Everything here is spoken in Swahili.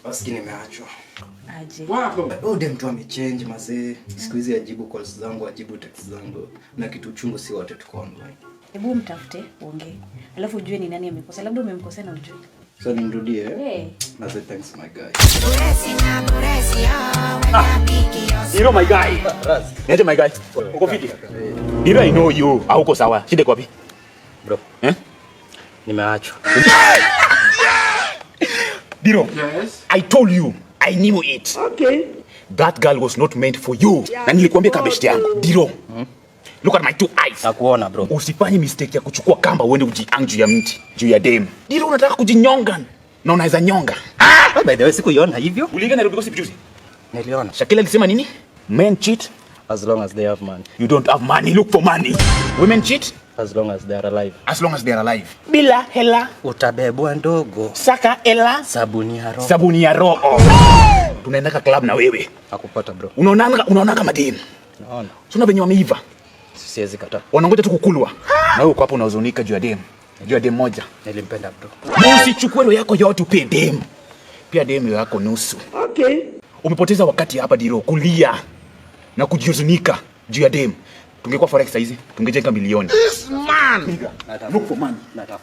Maski nimeachwa. Aje? Huyu dem tu amechange, mazee. Siku hizi ajibu calls zangu, ajibu text zangu. Na kitu chungu, si wote tuko online. Hebu mtafute uongee. Alafu ujue ni nani amekosa. Labda umemkosea na ujue. So nimrudie, eh? Hey. Mazee, thanks, my guy. You know, my guy. Niaje, my guy? Uko fiti? Diro, I know you. Hauko sawa. Shida iko wapi? Bro, Eh? Nimeachwa. Diro. Yes. I told you. I knew it. Okay. That girl was not meant for you. Na nilikuambia kama best yangu. Diro. Look at my two eyes. Nakuona, bro. Usifanye mistake ya kuchukua kamba uende ujihang juu ya mti, juu ya dem. Diro, unataka kujinyonga na unaweza nyonga. Ah, by the way, sikuiona hivyo. Uliingia Nairobi Gossip juzi? Niliona. Shakila alisema nini? Men cheat. As long as they have money. You don't have money, look for money. Women cheat. As long as they are alive. As long as they are alive. Bila hela, Utabebwa ndogo. Saka hela, Sabuni ya roho. Sabuni ya roho. Tunaendaka club na wewe. Nakupata, bro. Unaonanga madem. Naona. Sio venye wameiva. Siwezi kataa. Wanangoja tu kukulwa. Na wewe uko hapo unahuzunika juu ya dem. Juu ya dem moja. Nilimpenda, bro. Usichukue roho yako yote upe dem. Pia dem roho yako nusu. Okay. Umepoteza wakati hapa, Diro, kulia na kujihuzunika juu ya dem. Tungekuwa forex saizi, tungejenga milioni. This man. Look for money. Natafuta.